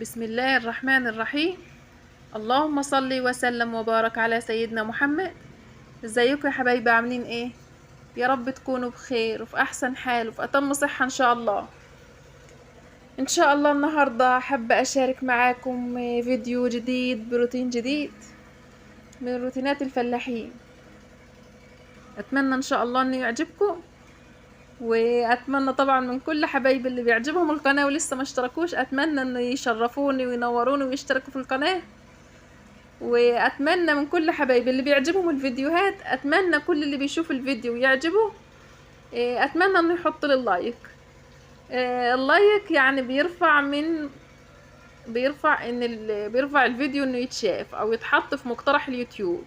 بسم الله الرحمن الرحيم. اللهم صل وسلم وبارك على سيدنا محمد. ازيكم يا حبايبي؟ عاملين ايه؟ يا رب تكونوا بخير وفي احسن حال وفي اتم صحة ان شاء الله. ان شاء الله النهاردة حابة اشارك معاكم فيديو جديد بروتين جديد من روتينات الفلاحين. اتمنى ان شاء الله انه يعجبكم، واتمنى طبعا من كل حبايبي اللي بيعجبهم القناة ولسه ما اشتركوش، اتمنى انه يشرفوني وينوروني ويشتركوا في القناة. واتمنى من كل حبايبي اللي بيعجبهم الفيديوهات، اتمنى كل اللي بيشوف الفيديو ويعجبه اتمنى انه يحط لي ال like. ال like يعني بيرفع من بيرفع ان بيرفع الفيديو انه يتشاف او يتحط في مقترح اليوتيوب.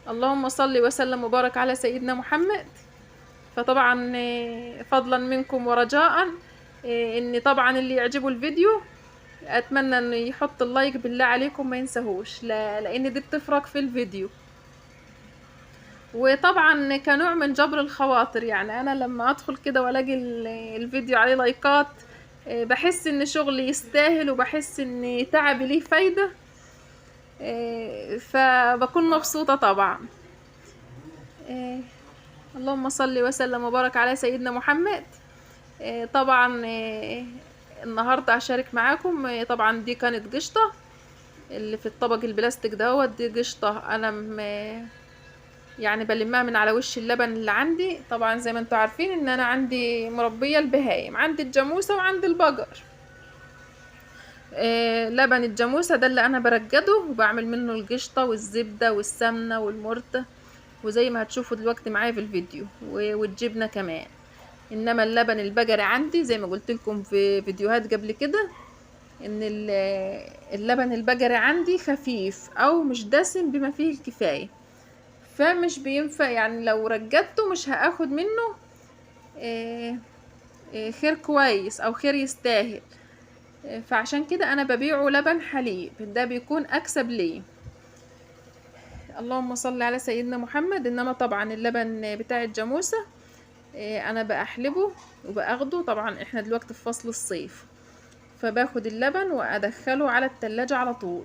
اللهم صل وسلم وبارك على سيدنا محمد. فطبعا فضلا منكم ورجاء ان طبعا اللي يعجبه الفيديو اتمنى انه يحط ال like، بالله عليكم ما ينساهوش، لان دي بتفرق في الفيديو. وطبعا كنوع من جبر الخواطر، يعني انا لما ادخل كده والاقي الفيديو عليه لايكات بحس ان شغلي يستاهل وبحس ان تعبي ليه فايدة، فبكون مبسوطة طبعا. اللهم صل وسلم وبارك على سيدنا محمد. طبعا النهاردة هشارك معاكم. طبعا دي كانت قشطة اللي في الطبق البلاستيك دوت، دي قشطة انا يعني بلمها من على وش اللبن اللي عندي. طبعا زي ما انتوا عارفين ان انا عندي مربية البهايم، عندي الجاموسة وعندي البقر. لبن الجاموسة ده اللي انا برجده وبعمل منه القشطة والزبدة والسمنة والمرتة، وزي ما هتشوفوا دلوقتي معايا في الفيديو، والجبنة كمان. انما اللبن البقري عندي زي ما قلت لكم في فيديوهات قبل كده ان اللبن البقري عندي خفيف او مش دسم بما فيه الكفاية، فمش بينفع يعني لو رجدته مش هاخد منه خير كويس او خير يستاهل. فعشان كده انا ببيعه لبن حليب، ده بيكون اكسب ليه. اللهم صل على سيدنا محمد. انما طبعا اللبن بتاع الجاموسة انا بأحلبه وبأخده. طبعا احنا دلوقتي في فصل الصيف، فباخد اللبن وادخله على التلاجة على طول،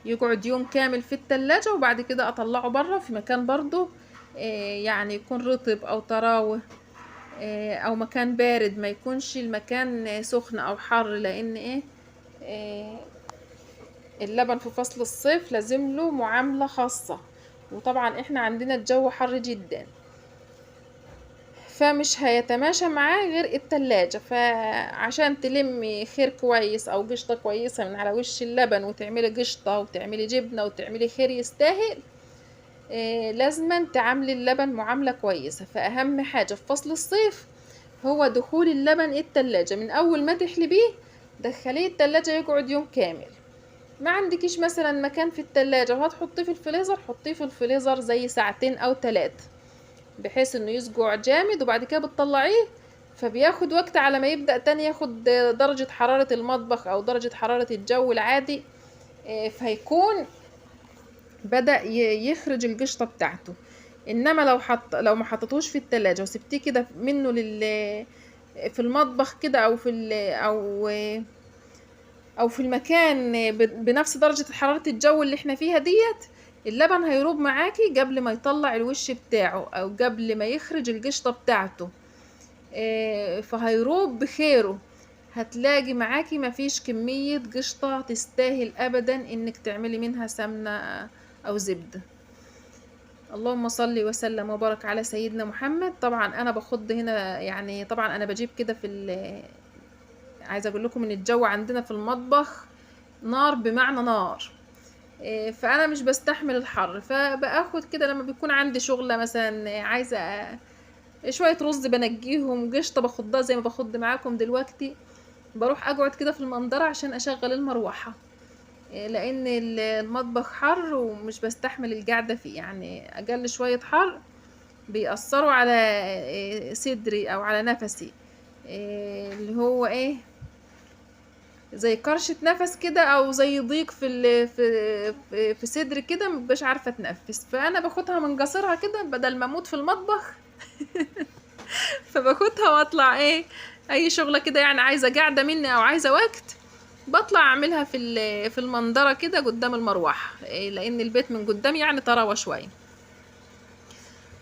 يقعد يوم كامل في التلاجة، وبعد كده اطلعه بره في مكان برضو يعني يكون رطب او طراوة او مكان بارد، ما يكونش المكان سخن او حر، لان اللبن في فصل الصيف لازم له معاملة خاصة، وطبعا احنا عندنا الجو حر جدا، فمش هيتماشى معاه غير التلاجة. فعشان تلمي خير كويس او قشطة كويسة من على وش اللبن وتعملي قشطة وتعملي جبنة وتعملي خير يستاهل، لازما تعاملي اللبن معاملة كويسة. فأهم حاجة في فصل الصيف هو دخول اللبن التلاجة، من أول ما تحلبيه دخليه التلاجة يقعد يوم كامل. ما عندكيش مثلا مكان في التلاجة وهتحطيه في الفريزر، حطيه في الفريزر زي ساعتين أو 3 بحيث انه يسقع جامد، وبعد كده بتطلعيه، فبياخد وقت على ما يبدأ تاني ياخد درجة حرارة المطبخ او درجة حرارة الجو العادي، فهيكون بدأ يخرج القشطة بتاعته. انما لو ما حطيتوش في التلاجة وسبتيه كده منه في المطبخ كده او في او في المكان بنفس درجة حرارة الجو اللي احنا فيها ديت، اللبن هيروب معاكي قبل ما يطلع الوش بتاعه او قبل ما يخرج القشطة بتاعته، فهيروب بخيره. هتلاقي معاكي مفيش كمية قشطة تستاهل ابدا انك تعملي منها سمنة او زبدة. اللهم صل وسلم وبارك على سيدنا محمد. طبعا انا بخض هنا، يعني طبعا انا بجيب كده في عايزة اقول لكم ان الجو عندنا في المطبخ نار بمعنى نار، فانا مش بستحمل الحر، فباخد كده لما بيكون عندي شغلة مثلا عايزة شوية رز بنجيهم، قشطة بخضها زي ما بخض معاكم دلوقتي، بروح اقعد كده في المنظرة عشان اشغل المروحة، لان المطبخ حر ومش بستحمل القعدة فيه، يعني اقل شوية حر بيأثروا على صدري او على نفسي، اللي هو ايه زي كرشة نفس كده او زي ضيق في صدري كده، مبقاش عارفة اتنفس. فانا باخدها من قصرها كده بدل ما اموت في المطبخ فباخدها واطلع اي شغله كده يعني عايزه قاعدة مني او عايزه وقت، بطلع اعملها في المنظره كده قدام المروحة، لان البيت من قدام يعني طراوه شوية.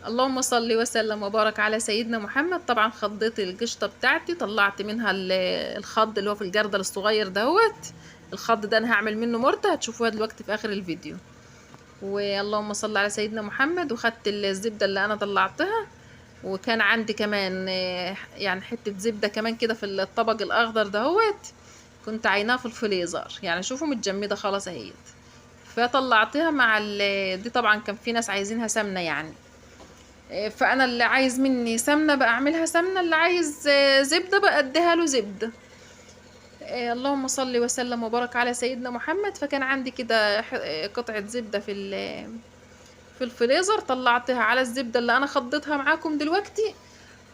اللهم صل وسلم وبارك على سيدنا محمد. طبعا خضيت القشطه بتاعتي، طلعت منها الخض اللي هو في الجردل الصغير دهوت. الخض ده انا هعمل منه مرته، هتشوفوها دلوقتي في اخر الفيديو. واللهم صل على سيدنا محمد. وخدت الزبدة اللي انا طلعتها، وكان عندي كمان يعني حتة زبدة كمان كده في الطبق الاخضر دهوت، كنت عيناها في الفريزر، يعني شوفوا متجمده خلاص اهيت. فطلعتها مع دي. طبعا كان في ناس عايزينها سمنه يعني، فانا اللي عايز مني سمنه بعملها سمنه، اللي عايز زبدة بقديها له زبدة. اللهم صل وسلم وبارك على سيدنا محمد. فكان عندي كده قطعه زبدة في الفريزر، طلعتها على الزبدة اللي انا خضيتها معاكم دلوقتي،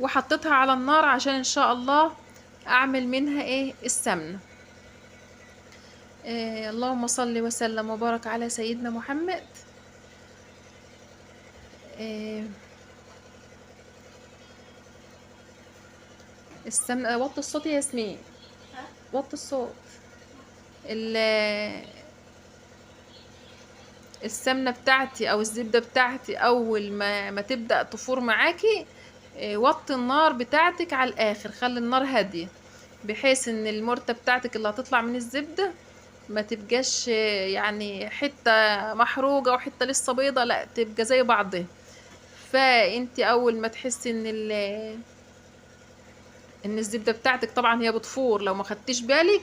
وحطيتها على النار عشان ان شاء الله اعمل منها ايه السمنة. اللهم صل وسلم وبارك على سيدنا محمد. السمنة، وطي الصوت يا ياسمين، وطي الصوت. السمنة بتاعتي او الزبدة بتاعتي اول ما تبدا تفور معاكي، وطي النار بتاعتك على الاخر، خلي النار هادية، بحيث ان المرته بتاعتك اللي هتطلع من الزبدة ما تبقاش يعني حتة محروقة وحتة لسه بيضة، لا تبقى زي بعضها. فانت اول ما تحسي ان الزبدة بتاعتك طبعا هي بتفور، لو ما خدتيش بالك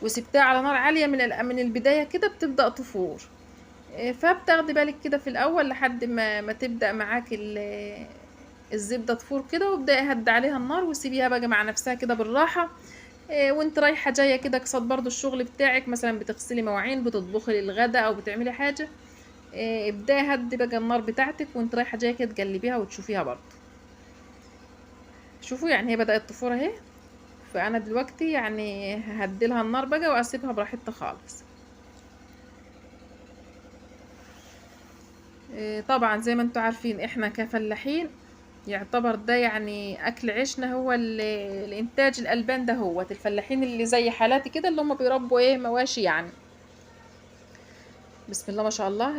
وسبتها على نار عالية من البداية كده بتبدا تفور، فبتاخدي بالك كده في الاول لحد ما تبدا معاك الزبدة تفور كده، وابداي هدي عليها النار وسيبيها بقى مع نفسها كده بالراحة. وانت رايحة جاية كده قصاد برضو الشغل بتاعك، مثلا بتغسلي مواعين، بتطبخي للغدا او بتعملي حاجة، ابداي هدي بقى النار بتاعتك وانت رايحة جاية كده تقلبيها وتشوفيها برضو. شوفوا يعني هي بدات تفور اهي، فانا دلوقتي يعني ههدي لها النار بقى واسيبها براحتها خالص. طبعا زي ما انتم عارفين احنا كفلاحين يعتبر ده يعني اكل عيشنا، هو الانتاج الالبان ده، هو الفلاحين اللي زي حالاتي كده اللي هم بيربوا ايه مواشي يعني. بسم الله ما شاء الله.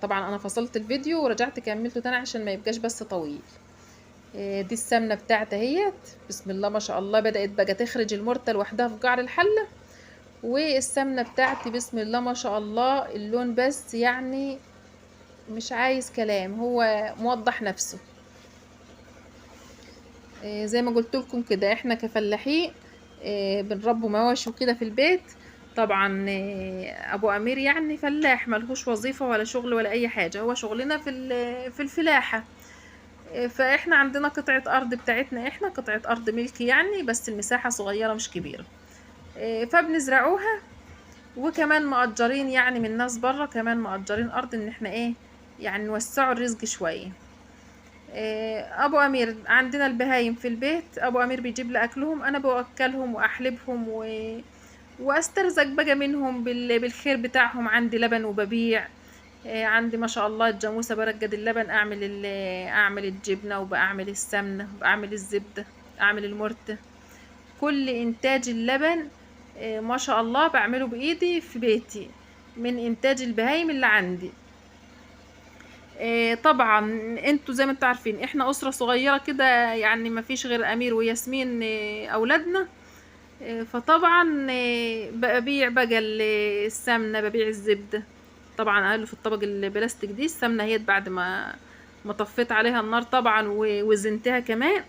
طبعا انا فصلت الفيديو ورجعت كملته تاني عشان ما يبقاش بس طويل. دي السمنة بتاعتي اهيت، بسم الله ما شاء الله، بدات بقى تخرج المرته لوحدها في قعر الحلة. والسمنه بتاعتي بسم الله ما شاء الله اللون بس يعني مش عايز كلام، هو موضح نفسه. زي ما قلت لكم كده احنا كفلاحين بنربوا مواشي وكده في البيت. طبعا ابو امير يعني فلاح ملهوش وظيفة ولا شغل ولا اي حاجة، هو شغلنا في الفلاحة. فاحنا عندنا قطعه ارض بتاعتنا، احنا قطعه ارض ملك يعني، بس المساحة صغيرة مش كبيرة، فبنزرعوها. وكمان مأجرين يعني من ناس بره، كمان مأجرين ارض ان احنا ايه يعني نوسعوا الرزق شوية. ابو امير عندنا البهايم في البيت، ابو امير بيجيب لي اكلهم، انا بوكلهم واحلبهم واسترزق بقى منهم بالخير بتاعهم. عندي لبن وببيع، عندي ما شاء الله الجاموسة برقد اللبن، اعمل الجبنة وبعمل السمنة وبعمل الزبدة، اعمل المرته. كل انتاج اللبن ما شاء الله بعمله بايدي في بيتي من انتاج البهايم اللي عندي. طبعا انتوا زي ما انتوا عارفين احنا اسره صغيرة كده، يعني ما فيش غير امير وياسمين اولادنا. فطبعا ببيع بقى السمنة، ببيع الزبدة. طبعا قالوا في الطبق البلاستيك دي السمنة هي بعد ما طفيت عليها النار طبعا وزنتها كمان،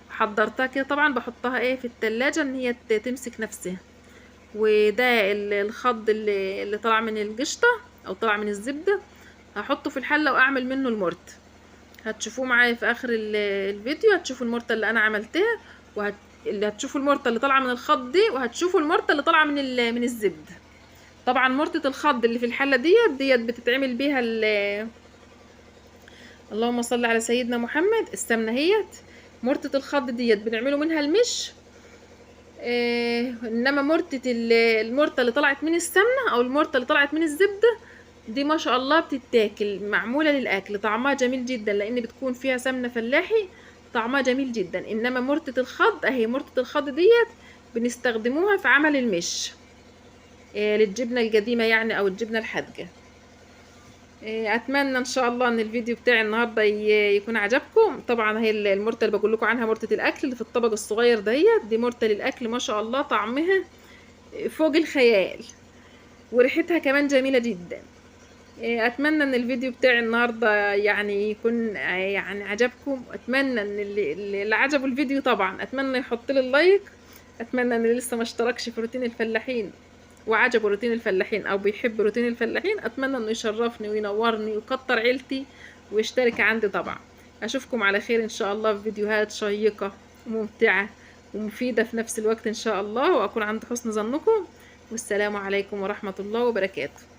حضرتها كده. طبعا بحطها ايه في التلاجة ان هي تمسك نفسها. وده الخض اللي طلع من القشطه او طلع من الزبدة هحطه في الحلة واعمل منه المرت. هتشوفوه معايا في اخر الفيديو، هتشوفوا المرته اللي انا عملتها، اللي هتشوفوا المرته اللي طالعه من الخض دي، وهتشوفوا المرته اللي طالعه من الزبدة. طبعا مرته الخض اللي في الحلة ديت بتتعمل بيها اللهم صل على سيدنا محمد، السمنة هيت. مرته الخض ديت بنعمله منها المش، انما مرته المرته اللي طلعت من السمنة او المرته اللي طلعت من الزبدة دي ما شاء الله بتتاكل، معمولة للاكل، طعمها جميل جدا لان بتكون فيها سمنه فلاحي، طعمها جميل جدا. انما مرتة الخض اهي، مرتة الخض ديت بنستخدموها في عمل المش للجبنة القديمة يعني، او الجبنة الحادقة. اتمنى ان شاء الله ان الفيديو بتاعي النهارده يكون عجبكم. طبعا هي المرته اللي بقول لكم عنها مرتة الاكل اللي في الطبق الصغير دهيت، دي مرته للاكل ما شاء الله، طعمها فوق الخيال وريحتها كمان جميلة جدا. اتمنى ان الفيديو بتاعي النهارده يعني يكون يعني عجبكم. اتمنى ان اللي عجبه الفيديو طبعا اتمنى يحط لي ال like. اتمنى ان اللي لسه ما اشتركش في روتين الفلاحين وعجبه روتين الفلاحين او بيحب روتين الفلاحين، اتمنى انه يشرفني وينورني ويكتر عيلتي ويشترك عندي طبعا. اشوفكم على خير ان شاء الله في فيديوهات شيقة وممتعة ومفيدة في نفس الوقت ان شاء الله، واكون عند حسن ظنكم. والسلام عليكم ورحمة الله وبركاته.